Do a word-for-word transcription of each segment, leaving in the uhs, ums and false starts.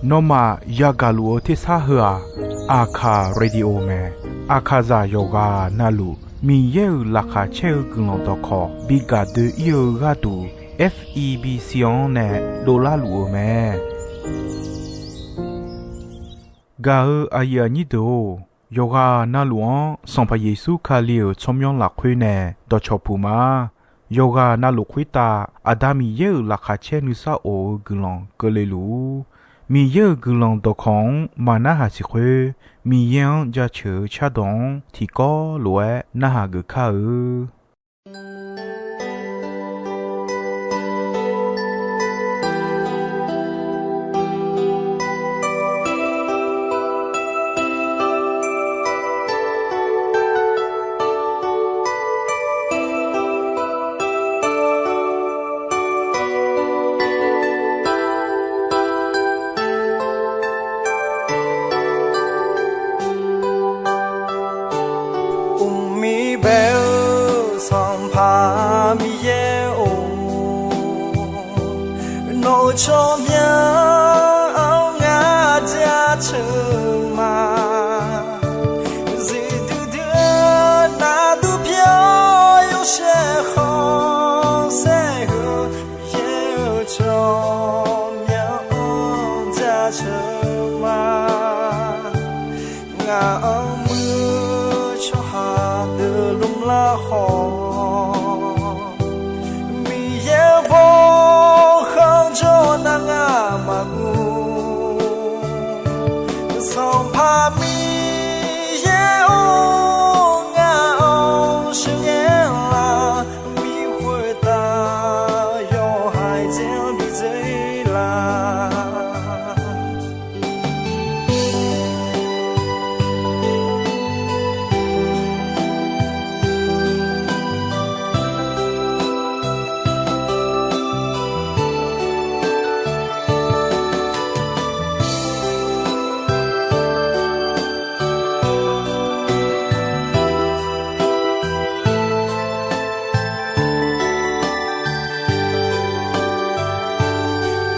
Nawmaf yagaq luf-eu tersar heu-aq, Aqkaq Radio mae. Aqkaqzaq yawqghaq navluf Miqyaer-euq laqkhaq caer-eu guiqlanq dawqkawq bi gaq doe-ir-eu gharduq, F E B C-anr nae dovlar luf-eu mae. Gaq-eu aqyuif aqnyir deuq-or, yawqghaq navluf-anr Sanqpaq Yeqsur Kali-euq tsawrmyanr lafkhoer nae dawqcawq puq ma. Yawqghaq navluf khoertav Aqda Miqyaer-euq laqkhaq caer nuisar of-eu guiqlanq keuvle luf-ur. Miqyaer-euq guiqlanq dawqkawq-anr maqnarhaq siq khoer, Miqyaer-anr jaceuq-eu cardawq-anr tiqkawv lof-aer narhaq geuf kar-eu. Uqmir bae-eu Sanqpaq Miqyaer-or, nawq-euq tsawrmyanr-anr ngar jaceuq ma. Zifdui dui-eu navdur pyeuf-awr yawshaef khanqsaer heu, Miqyaer-euq tsawrmyanr-anr jaceuq ma. Ngaq-anr muir-eu tsawrhaq deuq lmrlar khawf, Miqyaer-eu bawkhanq jawr nar ngar maqguv. Sanqpaq Miqyaer-or, ngaq-anr sheuqghae la, mi khoertav yawhaiq dzer-anr bi dzoer la.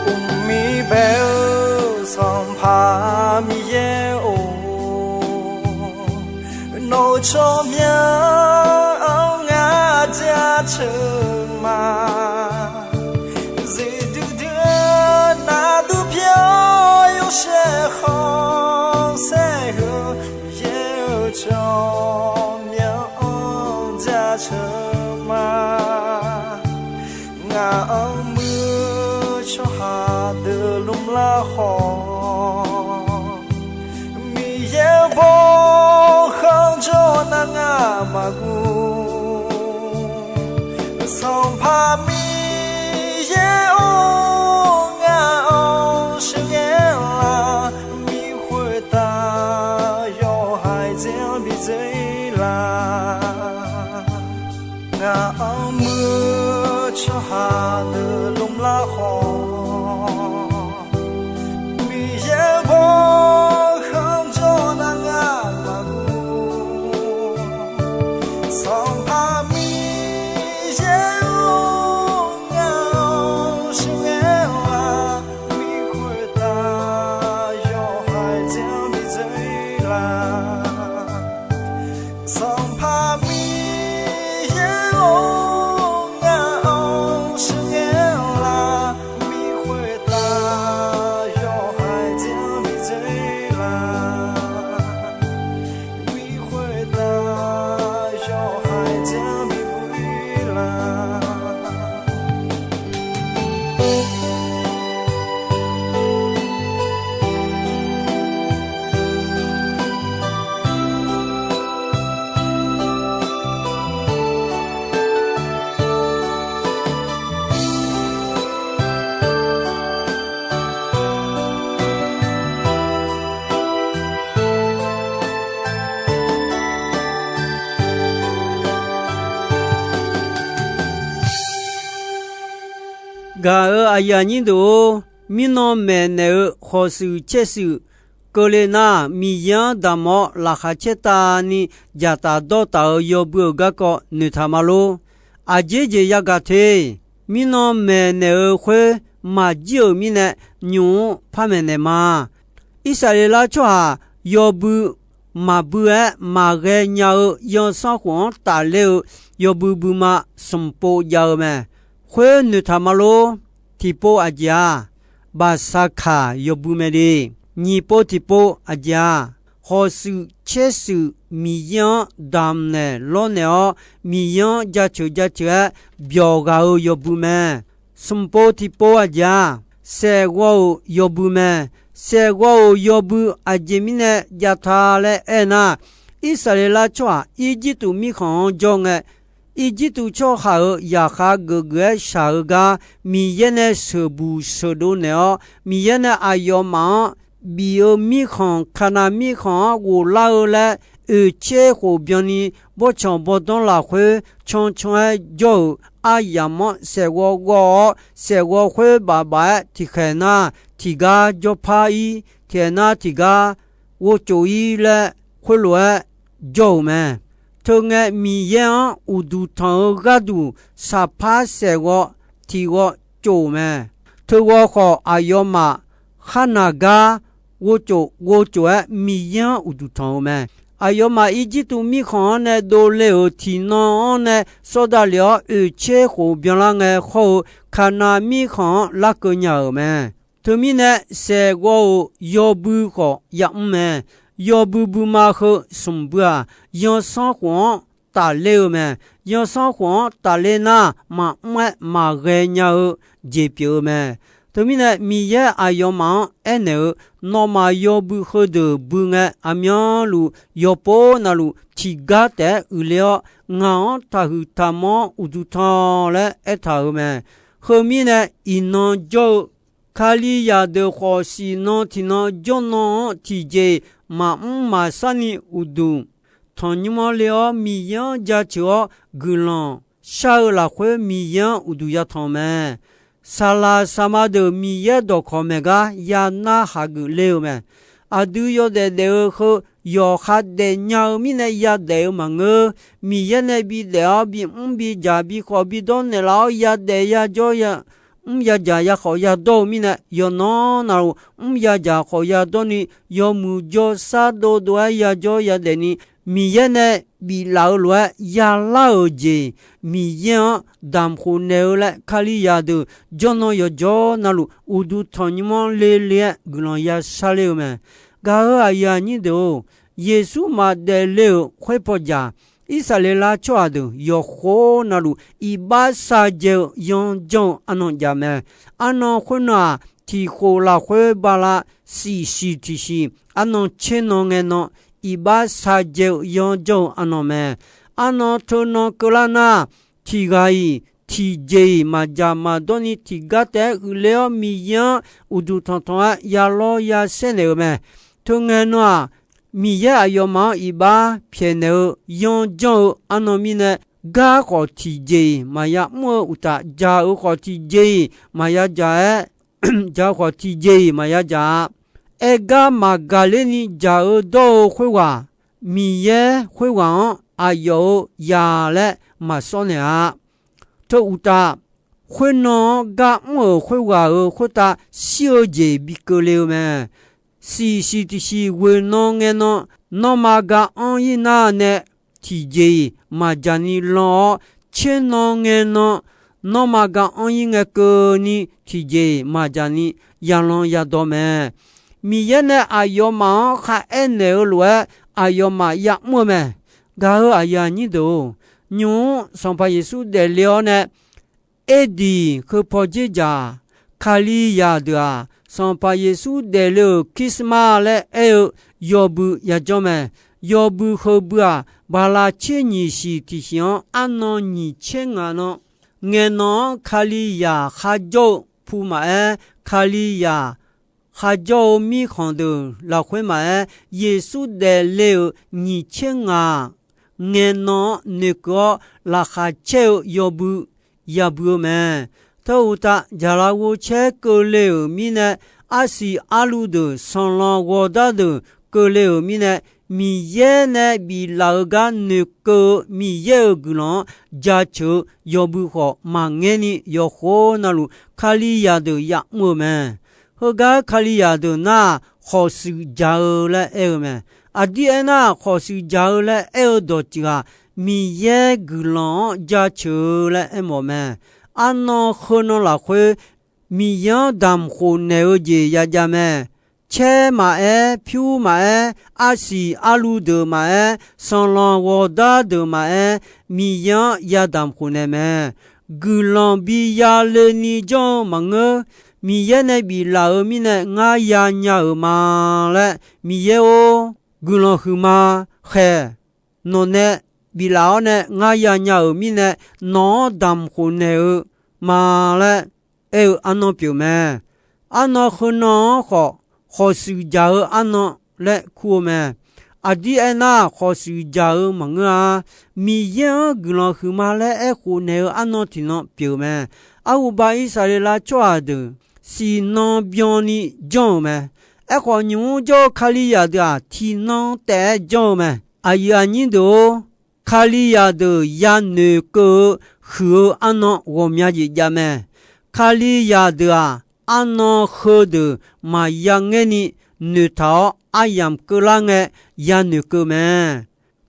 Uqmir bae-eu Sanqpaq Miqyaer-or, nawq-euq tsawrmyanr-anr ngar jaceuq ma. Zifdui dui-eu navdur pyeuf-awr yawshaef khanqsaer heu, Miqyaer-euq tsawrmyanr-anr jaceuq ma. Ngaq-anr muir-eu tsawrhaq deuq lmrlar khawf, Miqyaer-eu bawkhanq jawr nar ngar maqguv. Sanqpaq Miqyaer-or, ngaq-anr sheuqghae la, mi khoertav yawhaiq dzer-anr bi dzoer la. Ngaq-anr muir-eu tsawrhaq deuq lmrlar khawf, Miqyaer-eu bawkhanq jawr nar ngar maqguv. Sanqpaq Miqyaer-or, ngaq-anr sheuqghae la, mi khoertav yawhaiq dzer-anr bi dzoer la. Sanqpaq Miqyaer-or, ngaq-anr sheuqghae la, mi khoertav yawhaiq dzer-anr bi dzoer la. Mi khoertav yawhaiq dzer-anr bi dzoer la. Gaq-euq aqyuif aqnyir deuq-or, mirnan maeqnaeq-eu khawf shuif caer shuif keuvle nar, Miqyaer-anr damq-awr laqkhaq caertavni dzaqtaf dawrtaf-euq yawbui-euq garkawv noeqtaq ma lor. Aqjeq jeq yagaq te. mirnan maeqnaeq-eu khoer maqjir-euq mirnae, nymq-mr par maeqnaeq ma. Irsaqleqlav tsawrhaq yawbui maqbui-aer maqghae nya-eu yawsanr khof-anr tafler-eu yawbui buima smq pov jav-eu mae. Khoer noeqtaq ma lor. Tiqpov aqjeq-aq, Baqsaqkaq yawbui mae de. Nyiq pov tiqpov aqjeq-aq, hawqshuif caershuif Miqyaer-anr damqnaeq lawrnaeq-awr, Miqyaer-anr jaceuq jaceuq-aer byawq ghaq-eu yawbui mae. Smq pov tiqpov aqjeq-aq, saeqghawv-euq yawbui mae. Saeqghawv-euq yawbui aqjeq mirnae jav ta laer aernar, Irsaqleqlav tsawrhaq Irjirtuv mirkhanq-anr jawr ngae, Irjirtuv tsawrhaq-euq zaqkhav geufgeuf-aer shaq-eu gar Miqyaer nae sheuqbuq sheuqdov naeq-awr, Miqyaer nae aqyawfmaf-anr bif-eu mirkhanq, Kaqnav mirkhanq-anr ghoflar-eu laer oeqtser khof byanni bawrtsanq bawrdanr lafkhoer cancan-aer jawr-euq aryamq-anr saeqghawv ghawv-awr, saeqghawv khoer baf baf-aer tiqkhaeq nar tiqgar jawrpar-ir, tiqkhaeq nar tiqgar ghovtsof-ir laer khoerlof-aer jawr-euq mae. Teungae Miqyaer-anr uqduq tanq-eu gharduq saqpar saeqghawv tiqghawv tsof-euq mae. Teughawv khawf aqyawfmaf kharnaq gar ghovtsof ghovtsof-aer Miqyaer-anr uqduq tanq-eu mae. Aqyawfmaf Irjirtuv mirkhanq-anr nae dovle-euq tiqnan-anr nae sawr davlef-awr oeqtser khof byanlar ngae hawr-eu Kaqnav mirkhanq-anr larkeuv nya-euq mae. Teumirnae saeqghawv-euq yawbui khawf yamr mae. Yawbui buima heu smq bui-aq, yawsanr khof-anr tafler-eu mae. Yawsanr khof-anr tafler nar, maqmr-aer maqghae nya-eu jeq pyeuf-eu mae. Teumirnae Miqyaer aqyawfmaf-anr aernaeq-eu, nawmaf yawbui heudeuq bui ngae, aqmyanluf yawpov navluf tiqgar taef-aer uiqler-awr, ngaq-anr taqhuiq taqmanr-anr uqduq tanq laer aertaq-euq mae. Heu mirnae iqnan jawr-eu Kalizaq deuq khawf, siqnan tiqnan jawrnan-anr tiqjeq-iq maqmr maqshar ni uqduq tanqnymr-anr le-awr, Miqyaer-anr jaceuq-awr guiqlanq shar-eu lafkhoer Miqyaer-anr uqduq yatanq mae. Saqlaq saqma deuq Miqyaer dawqkawq maeq gar yanar hageuf le-eu mae. Aqdui yawdaef daef-eu heu yawqha daefnya-eu mirnae yadaef-eu maqngeur. Miqyaer nae bidaef-awr bimr bidzaq bikhawf bidawr naeqlaf-awr yadaef yajawr ya mr yadzaq yakhawf yadawr-eu mirnae, yawqnan navluf mr yadzaq khawf yadawr ni, yawmuiq jawrshar dovdov-aer yajawr yadaef ni, Miqyaer nae biflaf-eu lof-aer yalar-euq jeq, Miqyaer-anr damqkhof naeq-eu laer Kalizaq deuq jawrnan yawqjawr navluf uqduq tanqnymr-anr le le-aer guiqlanq yashar ler-eu mae. Gaq-euq aqyuif aqnyir deuq-or, Yeqsur maqdaef le-euq khoerpaw jaq, Irsaqleqlav tsawrhaq deuq yawqkhof navluf iqbax shavdzae-eu yanr janr-eu arnan jav mae. Arnan khoernan-aq, tiqkhof lafkhoer bala siqsiq tiqsiq arnan tser nan ngae nan iqbax shavdzae-eu yanr janr-eu arnan mae. Arnan teunan keuvlar nar, tiqghaq-iq tiqjeq-iq maqdzaq maqdawr ni tiqgar taef-aer uiqler-awr Miqyaer-anr uqduq tanqtanq-aer yalawr yasaer naeq-eu mae. Teungae nan-aq, Miqyaer aqyawfmaf-anr iqbax pyaeqnaeq-eu yanr janr-eu arnan mirnae, gar khawf tiqjeq-iq maqya mr-eu uqtaf, dzaq-eu khawf tiqjeq-iq maqya dzaq-aer, dzaq-eu khawf tiqjeq-iq maqya dzaq-a. Aer gar maqgaq ler ni dzaq-eu dawr-eu khoerghaq, Miqyaer khoerghaq-anr aqyawf-euq zaq laer maqsawr naeq-a. Teu uqtaf, khoernan-anr gar mr-euq khoerghaq-euq khoertav shir-eu jeq bi keuvle-eu mae. Siqsiq tiqsiq ghoeq nan ngae nan, nanrma ga anr-ir nar nae tiqjeq-iq maqdzaq ni lan-awr, tser nan ngae nan, nanrma ga anr-ir ngae keuvni tiqjeq-iq maqdzaq ni yalan yadawr mae. Miqyaer nae aqyawfmaf-anr kharaer naeq-eu lof-aer aqyawfmaf yamr-eu mae. Gaq-euq aqyuif aqnyir deuq-or, nymq-mr Sanqpaq Yeqsur daefle-awr nae, Erdiq heu pawdzer dzaq, Kalizaq deuq-aq, Sanqpaq Yeqsur daefle-euq Christmas laer aer-eu yawbui yajawr mae. Yawbui heubui-aq, bala tser nyiq siq tiqsiq-anr arnan nyiq tser ngaq nan, ngaeqnan-anr Kalizaq kharjawr-eu pu maqaer, Kalizaq kharjawr-eu mirkhanq deuq lafkhoer maqaer, Yeqsur daefle-euq nyiq tser ngaq ngaeqnan-anr noeqkeuv-awr laqkhaq caer-eu yawbui yabui-eu mae. Teu uqtaf, jaqlaf ghovcaer keuvle-euq mirnae, arsiq arluv deuq sanqlanq ghawqdar deuq keuvle-euq mirnae, Miqyaer nae biflaf-euq gar noeqkeuv-eu Miqyaer-euq guiqlanq-anr jaceuq-eu yawbui khawf maqngaer ni, yawqkhof navluf Kalizaq deuq ya'mr-eu mae. Heugar Kalizaq deuq nar, khawqshuif jaq-eu laer aer-eu mae. Aqdir aernar, khawqshuif jaq-eu laer aer-eu dawqtsuif-aq, Miqyaer guiqlanq-anr jaceuq-eu laer aermawf mae. Arnan heunan lafkhoer Miqyaer-anr damq khofnaeq-eu jeq yajav mae. Caer maqaer, pyur maqaer, arsiq arluv deuq maqaer, sanqlanq ghawqdar deuq maqaer, Miqyaer-anr yadamq khofnaeq mae. Guiqlanq bi yale ni janr-eu maqngeur. Miqyaer nae biflaf-euq mirnae ngar yanya-euq ma laer, Miqyaer-or, guiqlanq huiqma khaeq. Nawq nae biflaf-awr nae ngar yanya-euq mirnae, nawq-anr damq khofnaeq-eu ma laer aer-eu arnan pyeuf mae. Arnan heunan-anr khawf, khawqshuif jaq-eu arnan laer kur-eu mae. Aqdir aernar, khawqshuif jaq-eu maqngeur-a. Miqyaer-anr guiqlanq huiqma laer aerkhof naeq-eu arnan tiqnan pyeuf mae. Arhuba Irsaqleqlav tsawrhaq deuq siqnan byanni janr-euq mae. Aerkhawf, nymq mr jawr-eu Kalizaq deuq-aq, tiqnan taef-aer janr-eu mae. Aqyuif aqnyir deuq-or, Kalizaq deuq yanoeq keuv-eu huiq-eu arnan ghawqmya jeq jav mae. Kalizaq deuq-aq, arnan heudeuq maqya ngaer ni noeqtaq-awr, aryamq keuvlar ngae yanoeq keuv mae.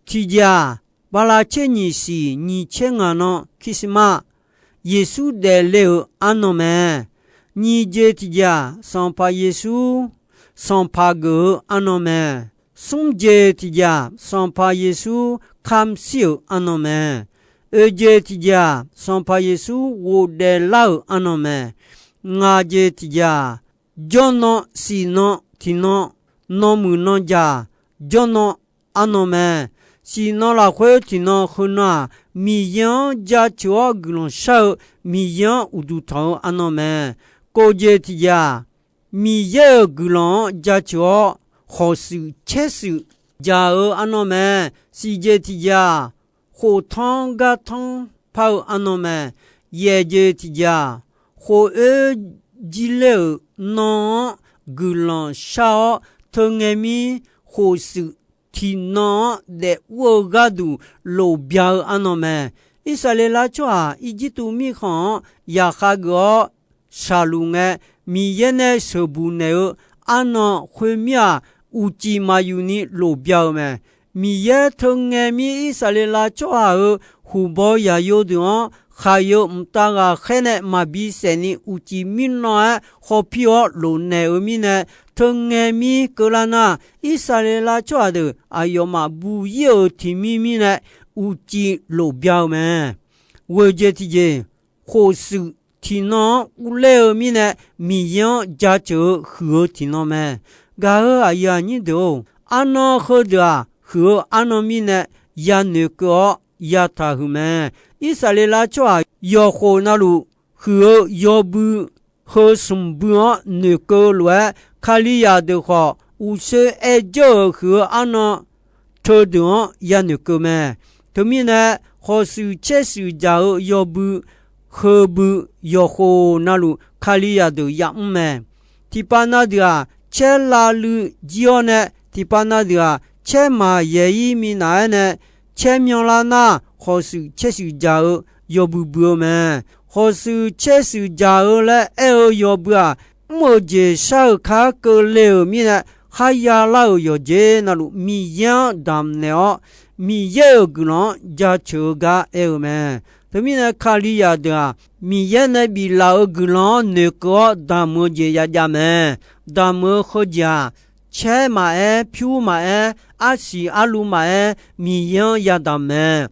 Tiqjeq-aq, bala tser nyiq siq nyiq tser ngaq nan Christmas, Yeqsur daefle-euq arnan mae. Nyiq jeq tiqjeq-aq, Sanqpaq Yeqsur sanqpaq geuf-eu arnan mae. Smr jeq tiqjeq-aq, Sanqpaq Yeqsur kamq shir-euq arnan mae. Oeq jeq tiqjeq-aq, Sanqpaq Yeqsur ghofdaef lar-euq arnan mae. Ngaq jeq tiqjeq-aq, jawrnan siqnan tiqnan, nanmuiq nanjaq jawrnan arnan mae. Siqnan lafkhoer tiqnan heunan-aq, Miqyaer-anr jaceuq-awr guiqlanq shar-eu, Miqyaer-anr uqduq tanq-eu arnan mae. Kov jeq tiqjeq-aq, Miqyaer-euq guiqlanq-anr jaceuq-awr khawqshuif caershuif jaq-eu arnan mae. Siq jeq tiqjeq-aq, khoftanr gartanr par-eu arnan mae. Yaeq jeq tiqjeq-aq, khof oer jir ler-euq nan-anr guiqlanq shar-awr, teungae mir khofshuif tiqnan-anr daef ur-eu gharduq lofbya-eu arnan mae. Irsaqleqlav tsawrhaq Irjirtuv mirkhanq-anr yaqkhav geuf-awr shaqluf ngae, Miqyaer nae sheuqbuq naeq-eu arnan khoermir-aq, uqcif maqyuf ni lofbya-eu mae. Miqyaer teungae mir Irsaqleqlav tsawrhaq-euq huqbaw yaqyo deuq-anr khaqyeu mqtav ghaqkhaer nae maqbi saef ni uqcif mirnan-aer khawpir-awr lofnaeq-eu mirnae, teungae mir keuvlar nar, Irsaqleqlav tsawrhaq deuq aqyawfmaf bu ir-euq tiqmir mirnae uqcif lofbya-eu mae. Ghoeq jeq tiqjeq, khofshuif tiqnan-anr urler-eu mirnae, Miqyaer-anr jaceuq-eu huiq-eu tiqnan mae. Gaq-euq aqyuif aqnyir deuq-or, arnan heudeuq-aq, huiq-eu arnan mirnae yanoeq keuv-awr yataq huiq mae. Irsaqleqlav tsawrhaq yawqkhof navluf huiq-eu yawbui heu smq bui-anr noeqkeuv lof-aer, Kalizaq deuq khawf uqshoe aer jawr-euq huiq-eu arnan teudeuq-anr yanoeq keuv mae. Teumirnae, khawqshuif caershuif jaq-eu yawbui heubui yawqkhof navluf Kalizaq deuq ya'mr mae. Tiqpav na deuq-aq, caer lavluiv jir-awr nae, tiqpav na deuq-aq, caer maqyaeq-ir minav-aer nae, caer myanlar nar, khawqshuif caershuif jaq-eu yawbui bui-eu mae. Khawqshuif caershuif jaq-eu laer aer-eu yawbui-aq, mr-euq jeq shar-euq kar keuvle-euq mirnae, kharya lar-euq yawqjeq navluf Miqyaer-anr damqnaeq-awr, Miqyaer-euq guiqlanq-anr jaceuq-eu gar aer-eu mae. Teumirnae, Kalizaq deuq-aq, Miqyaer nae biflaf-euq guiqlanq-anr noeqkeuv-awr damq-eu jeq yajav mae. Damq-eu heujeq-aq, caer maqaer, pyur maqaer, arsiq arluv maqaer, Miqyaer-anr yadamq mae.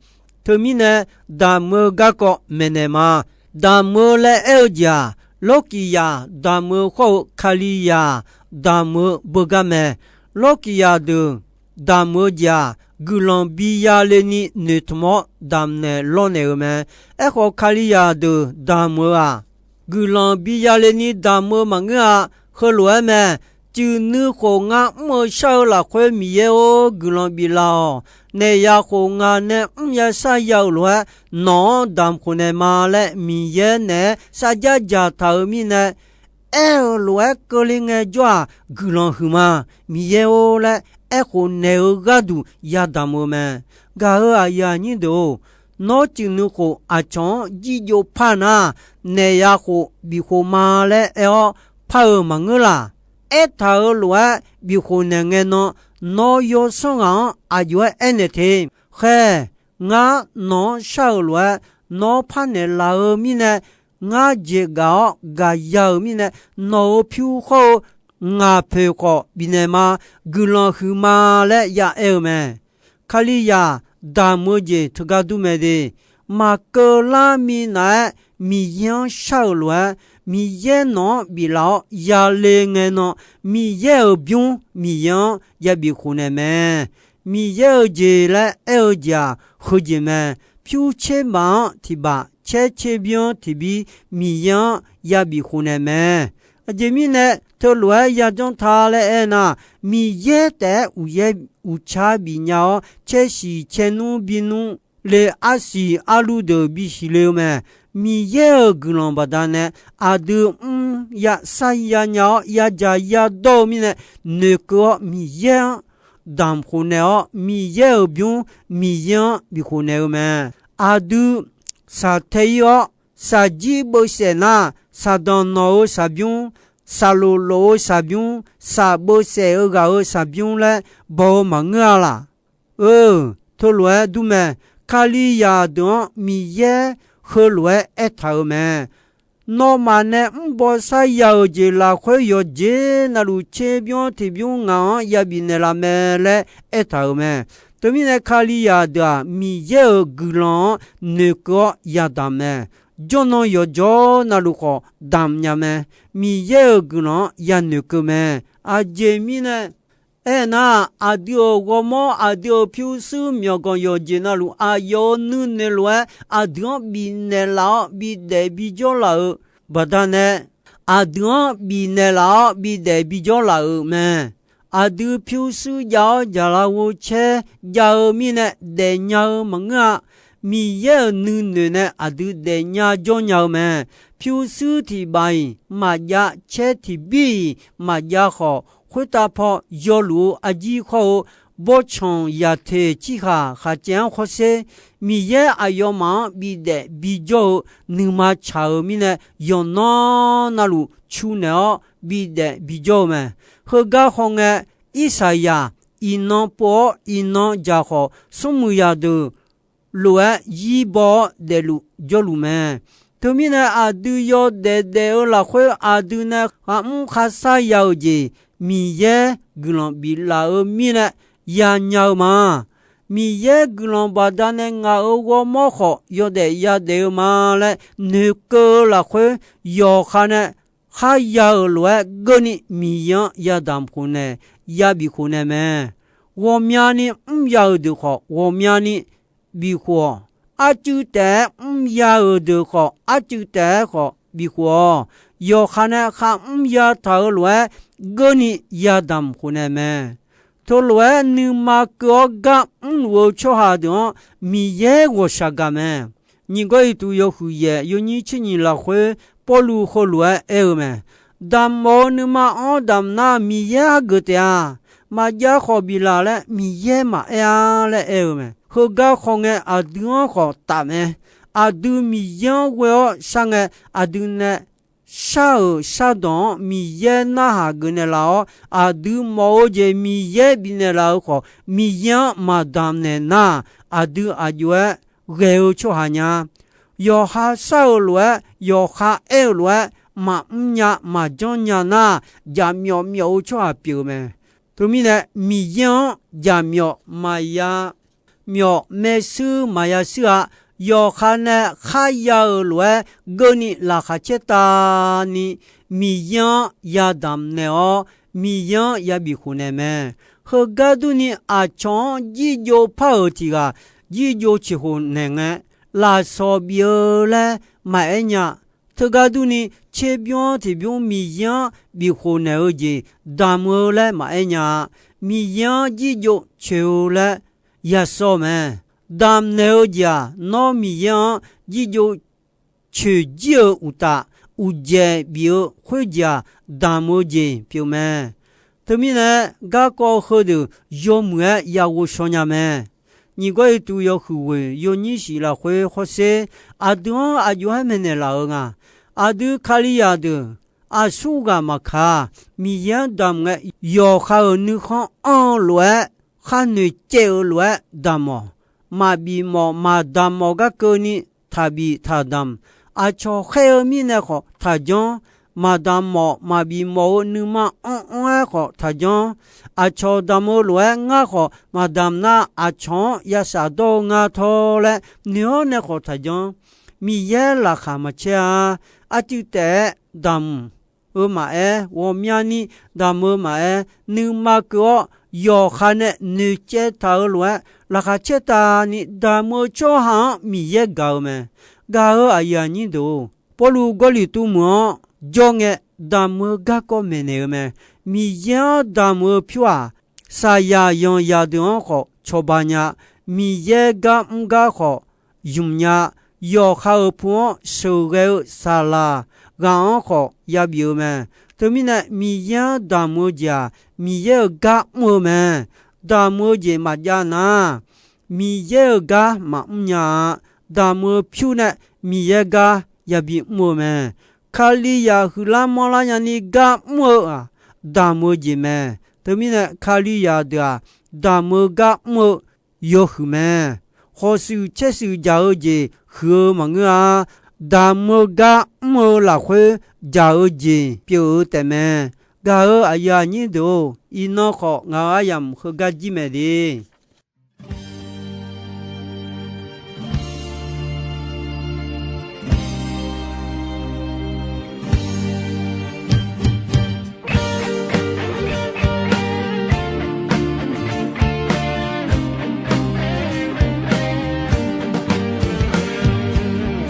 Teumirnae, damq-eu garkawv maeqnaeq ma. Damq-eu laer aer-eu jeq-aq, Lawrkiqzaq damq-eu khawr-eu Kalizaq damq-eu beugar mae. Lawrkiqzaq deuq damq-eu jeq-aq, guiqlanq bi yale ni noeqtmq-awr damqnaeq lawrnaeq-eu mae. Aerkhawf, Kalizaq deuq damq-eu-aq, guiqlanq bi yale ni damq-eu maqngeur-a. Heulof-aer mae. Cuif nuikhof ngar mr-eu shar-eu lafkhoer Miqyaer-or, guiqlanq biflaf-awq. Naef ya khof ngaq nae mr ya shar ya-euq lof-aer, nawq-anr damq khofnaeq ma laer Miqyaer naeq-aer sarjax dzaqtaq-euq mirnae, aer-euq lof-aer keuvle ngaejawr-aq, guiqlanq huiqma, Miqyaer-or laer aerkhof naeq-eu gharduq yadamq-eu mae. Gaq-euq aqyuif aqnyir deuq-or, nawr cuif nuikhof aqcawq-anr jirjov par nar, naeq ya khof bifkhof ma laer aer-awr par-euq maqngeur laq. Aertaq-euq lof-aer bifkhof naeq ngae nan, nawr yawsanr ghaq-anr aqjox-aer aernaeq te. Khaer, ngar nawq-anr shar-euq lof-aer nawr parnaeq laf-eu mirnae, ngar jeq gaq-awr gaqya-euq mirnae, nawq-euq pyur khawr-eu ngaq poeq khawf bifnaeq ma. Guiqlanq huiqma laer ya aer-eu mae. Kalizaq damq-eu jeq teugar dur mae de. Maqkeuv lar minav-aer Miqyaer-anr shar-euq lof-aer, Miqyaer nawq-anr biflaf-awr yale ngae nan, Miqyaer-euq bymr Miqyaer-anr yabif khofnaeq mae. Miqyaer-euq jeq laer aer-eu jeq-aq, heujeq mae. Pyur tser baf-anr tiq baf, caer tser bymr-anr tiq bymr, Miqyaer-anr yabif khofnaeq mae. Aqjeq mirnae teulof-aer yajanr ta laer aernar, Miqyaer taef-aer uqyaer uqcar bifnya-awr, caer siq caer nmr bi nmr le, arsiq arluv deuq bisiq le-eu mae. Miqyaer-euq guiqlanq baqdanae aqdui mr ya sar ya nya-awr yadzaq yadawr-eu mirnae, noeqkeuv-awr Miqyaer-anr damq khofnaeq-awr, Miqyaer-euq bymr Miqyaer-anr bif khofnaeq-eu mae. Aqdui shaqtae ir-awr, shaqjir beuvsaef nar, shaqdanq nawq-eu shaqbymr, shaqlof lof-eu shaqbymr, shaqbeuvsaef-eu ghaq-euq shaqbymr laer baw-eu maqngeur-a laq. Eu, teulof-aer dur mae. Kalizaq deuq-anr Miqyaer heulof-aer aertaq-euq mae. Nawmaf nae mr baw sar ya-euq jeq lafkhoer yawqjeq navluf tserbymr tiqbymr ngaq-anr yabif naeqlaf mae laer aertaq-euq mae. Teumirnae Kalizaq deuq-aq, Miqyaer-euq guiqlanq-anr noeqkeuv-awr yadamq mae. Jawrnan yawqjawr navluf khawf damq nya mae. Miqyaer-euq guiqlanq-anr yanoeqkeuv mae. Aqjeq mirnae aernar, aqdui-euq ghawrmawr, aqdui-euq pyurshuir myawqganq yawqjeq navluf aqyawf-euq nuinoeq lof-aer aqdui-anr bifnaeq laf-awr bidaef bijawr laf-euq baqdanae, aqdui-anr bifnaeq laf-awr bidaef bijawr laf-euq mae. Aqdui pyurshuir jav-awr jaqlaf ghovcaer jav-eu mirnae daefnya-eu maqngeur-a. Miqyaer-euq nuinoeq nae aqdui daefnya jawrnya-eu mae. Pyurshuir tiq baf-iq maqjav, caer tiq bir-iq maqjav khawf, khoertav paw yawluf-eu arjir khawr-eu bawrtsanq yaqteq cirkhaq khaqcaev-anr khawrsher, Miqyaer aqyawfmaf-anr bidaef bijawr-eu nuima tsaq-euq mirnae, yawqnan navluf cu naeq-awr bidaef bijawr-eu mae. Heugar khawf ngae, Irsaqyaq iqnan pov-awr iqnan dzaq khawf, smrmuiq zaqdeuq lof-aer zir baw-awr daefluf jawrluf mae. Teumirnae aqdui yawdaef daef-eu lafkhoer aqdui nae kharmr kharshar ya-euq jeq, Miqyaer guiqlanq biflaf-eu mirnae yanya-eu ma. Miqyaer guiqlanq baqdanae ngaq-euq ghawrmawr khawf yawdaef yadaef-eu ma laer noeqkeuv-eu lafkhoer, yawqha nae kharya-euq lof-aer geuvni Miqyaer-anr yadamq khofnaeq, yabif khofnaeq mae. Ghawqmyani mrya-euq deuq khawf ghawqmyani bif khof-awq. Arcuiv taef-aer mrya-euq deuq khawf arcuiv taef-aer khawf bif khof-awq. Yawqha nae kharmr yataq-euq lof-aer geuvni yadamq khofnaeq mae. Teulof-aer nuima keuv-awr gar mrluf-eu tsawrhaq deuq-anr Miqyaer ghawqshaq gaq mae. Nyiq Gawrliqtu yawhuiq yaef yawnyir tser nyiq lafkhoer Pawrluv heulof-aer aer-eu mae. Damq mawf-eu nuima-anr damq nar Miqyaer hageuf taef-a. Maqjav khawf biflaf laer Miqyaer maqaer-a laer aer-eu mae. Heugar khawf ngae aqdui-anr khawf taf mae. Aqdui Miqyaer-anr ghoe-awr shar ngae, aqdui nae shar-euq shardawq-anr Miqyaer narhaq geufnaeq laf-awr, aqdui mawf-eu jeq Miqyaer bifnaeq laf-eu khawf, Miqyaer-anr maqdamq naeq nar, aqdui aqjox-aer ghae-eu tsawrhaq nya. Yawqha shar-euq lof-aer, yawqha aer-eu lof-aer, maqmr nya maqjanr nya nar, jaqmyawf myawf-eu tsawrhaq pyeuf-eu mae. Teumirnae Miqyaer-anr jaqmyawf maqya myawf, maershuir maqya shuir-a. Yawqha nae kharya-euq lof-aer geuvni laqkhaq caertavni Miqyaer-anr yadamq naeq-awr, Miqyaer-anr yabif khofnaeq mae. Heugar durni aqcawq-anr jirjov par-euq tiq ghaq jirjov coeqkhof naeq ngae, lafsawq bif-eu laer maqaer nya. Teugar durni tserbymr tiqbymr Miqyaer-anr bif khofnaeq-eu jeq damq-eu laer maqaer nya-a. Miqyaer-anr jirjov coeq-eu laer yashawr mae. Damq naeq-eu jeq-aq, nawr Miqyaer-anr jirjov coeq jir-eu uqtaf, uqdzaeq bif-eu khoerjeq-aq, damq-eu jeq pyeuf mae. Teumirnae, garkawv heudeuq yawmuiq-aer ya ghovshaw nya mae. Nyiq gawr-iq tuv yawhuiq ghoeq yawnyir shif lafkhoer hawsher, aqdui-anr aqjox-aer maeqnaeq laf-eu nga. Aqdui Kalizaq deuq aqsurghaq maqkaq, Miqyaer-anr damq ngae, yawqha-euq nuikhanr anr-eu lof-aer, khar noeqcaev-eu lof-aer damq-awq. Maqbif mawf maqdamq mawf gar keuvni taqbif taqdamq. Aqcawq khaer-eu mirnae khawf taqjanr. Maqdamq mawf maqbif mawf-eu nuima anr-anr-aer khawf taqjanr. Aqcawq damq-eu lof-aer ngar khawf maqdamq nar, aqcawq-anr ya shafdawr-eu nga tawr laer noeq-awr nae khawf taqjanr. Miqyaer laqkhaq maqcaer-a. Arcuiv taef-aer damq-eu maqaer, ghawqmyani damq-eu maqaer, nuima keuv-awr yawqha nae noeqcaev taq-eu lof-aer laqkhaq caertavni damq-eu tsawrhaq-anr Miqyaer gaq-eu mae. Gaq-eu aqyuif aqnyir deuq-or, Pawrluv Gawrliqtu meuq-anr jawr ngae damq-eu garkawv maeqnaeq-eu mae. Miqyaer-anr damq-eu pyur-aq, saqyaq yanqzaq deuq-anr khawf cawba nya. Miqyaer gar mr gar khawf ymq nya. Yawqha-euq pu-anr sheuqghae-eu saqlaq ghaq-anr khawf yabif-eu mae. Teumirnae, Miqyaer-anr damq-eu jeq-aq, Miqyaer-euq gar mr-eu mae. Damq-eu jeq maqjav nar, Miqyaer-euq gar maqmr nya-a. Damq-eu pyur nae Miqyaer gar yabi mr-eu mae. Kalizaq huiqlar manrlar nyani gar mr-eu-aq, damq-eu jeq mae. Teumirnae, Kalizaq deuq-aq, damq-eu gar mr-eu yawhuiq mae. Khawqshuif caershuif jaq-eu jeq huiq-eu maqngeur-a. Damq-eu gar mr-eu lafkhoer jaq-eu jeq pyeuf-eu taefmae. Gaq-eu aqyuif aqnyir deuq-or, iqnan khawf ngaq-euq aryamq heugar jir mae de.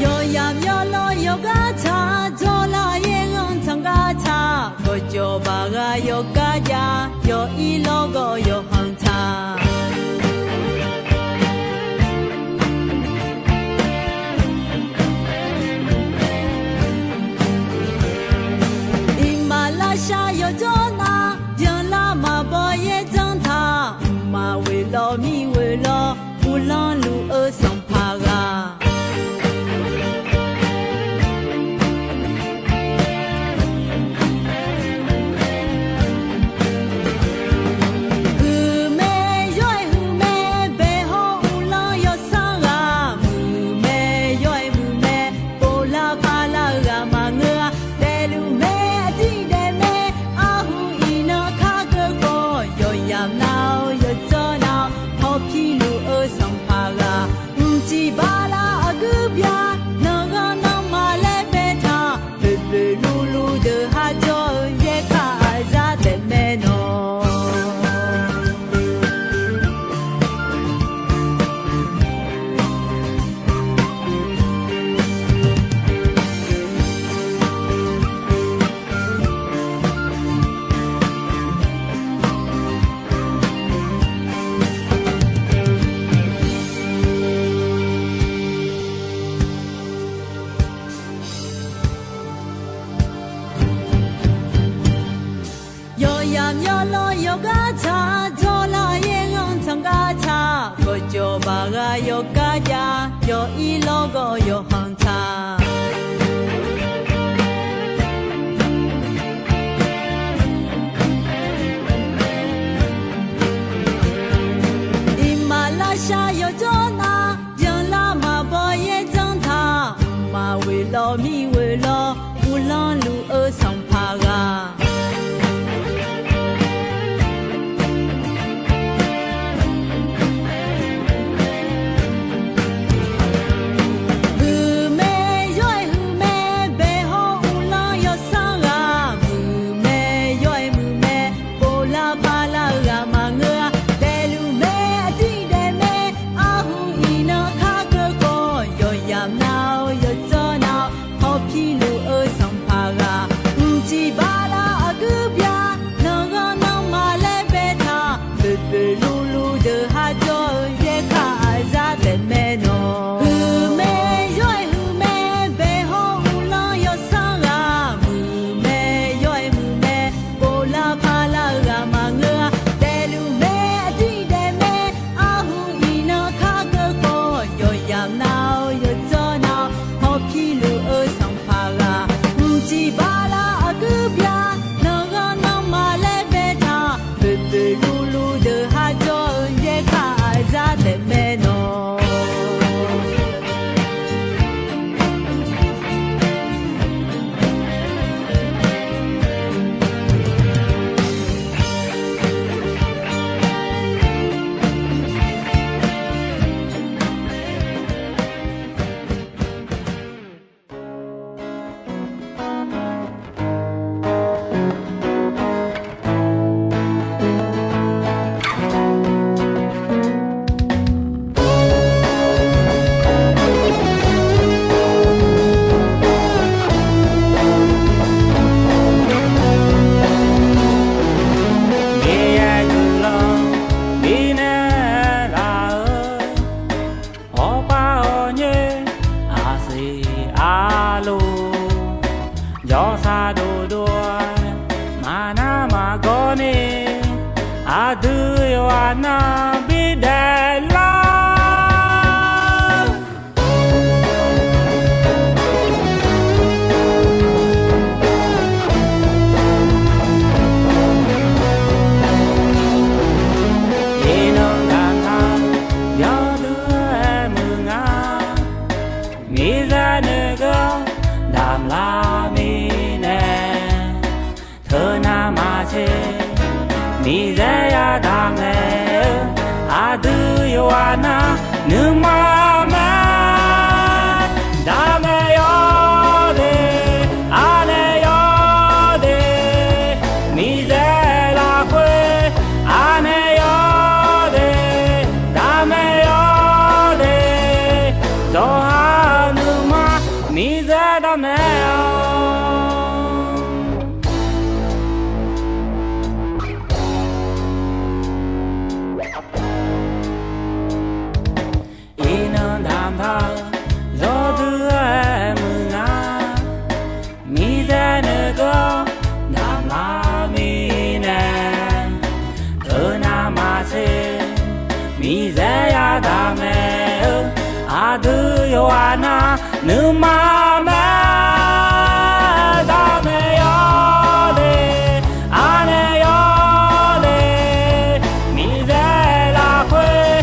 Yawqyamq yawlawr yawqgar taq, dawrlar yaer ghanr tsanq gar taq, gawqjawq baq ghaq yawqgar jav, yawq-ir lawrgawv yawqkhanq taq. Iqmalavshav yawqjawr nar, byanlar maqbaw yaer janr taq, mqmaq ghoeq lawr mir ghoeq lawr, uvlanr luf-eu sanqpaq ghaq. Huiqmae yawr-aer huiqmae, bae hawr uvlanr yawsanr ghaq, muiqmae yawr-aer muiqmae, povlar parlar-eu ghaq maqngeur-a, daefluf mae, aqdir daef mae, arhu iqnan kar keuv khawf, yawqyamq nar-awr yawqjawr nar-awr, hawpir luf-eu sanqpaq ghaq, mqciq bar lar aqguir bya, nanqghanr nanqma laer baetaq, boeqboeq luvluv deuq ha jawr-eu yaerkaq aqzar taef mae nawq. Yawqyamq yawlawr yawqgar taq, dawrlar yaer ghanr tsanq gar taq, gawqjawq baq ghaq yawqgar jav, yawq-ir lawrgawv yawqkhanq taq. Iqmalavshav yawqjawr nar, byanlar maqbaw yaer janr taq, mqmaq ghoeq lawr mir ghoeq lawr, uvlanr luf-eu sanqpaq ghaq. Huiq nar bi daeflar. Iqnan damq-a, yawdui-aer muiq nga. Miqyaer nuigeur damq lar mirnae, teunav maqtser Miqyaer yadaq mae-eu, aqdui yawqghaq nar nuima mae. Daqmaeq yawdaef, aqnaeq yawdaef, Miqyaer lafkhoer, aqnaeq yawdaef, daqmaeq yawdaef, zawqha-eu nuima Miqyaer daqmaeq-awq. Iqnan damq-a, yawdui-aer muiq nga. Miqyaer nuigeur damq lar mirnae, teunav maqtser Miqyaer yadaq mae-eu, aqdui yawqghaq nar nuima mae. Daqmaeq yawdaef, aqnaeq yawdaef, Miqyaer lafkhoer,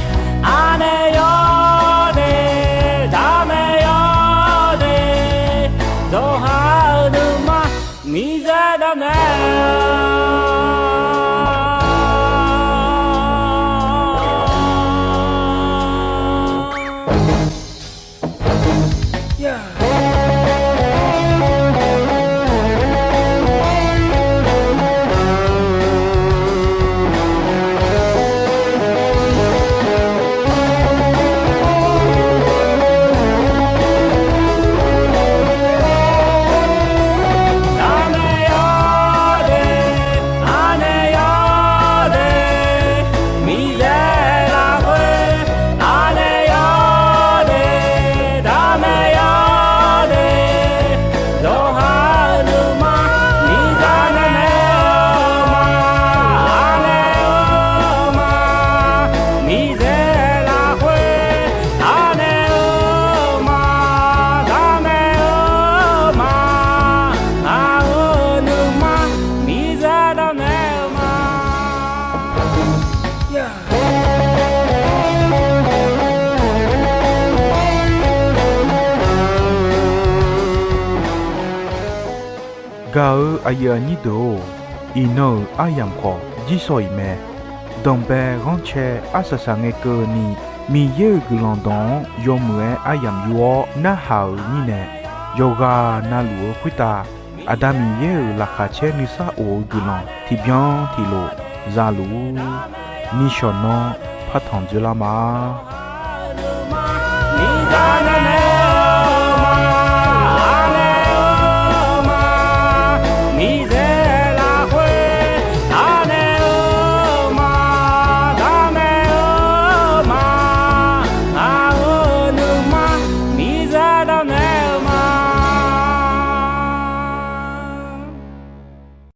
aqnaeq yawdaef, daqmaeq yawdaef, zawqha-eu nuima Miqyaer daqmaeq-awq. Daqmaeq yawdaef, aqnaeq yawdaef, Miqyaer lafkhoer, aqnaeq yawdaef, daqmaeq yawdaef, zawqha-eu nuima Miqyaer daqmaeq-eu ma, aqnaeq-eu ma, Miqyaer lafkhoer, aqnaeq-eu ma, daqmaeq-eu ma, aqnaeq-eu nuima Miqyaer daqmaeq-eu ma. Gaq-eu aqyuif aqnyir deuq-or, iqnan-euq aryamq khawf jirsawq iq mae. Danqbae ghanrcae arsaq saq ngae keuvni, Miqyaer-euq guiqlanq dawq-anr yawmuiq-aer aryamq yur-awr narhaq-euq mirnae, yawqghaq navluf-eu khoertav Aqda Miqyaer-euq laqkhaq caer nuisar of-eu guiqlanq tiqbyan tiqlof za luf-ur. Nishawq nanr partanq dzoerlar ma.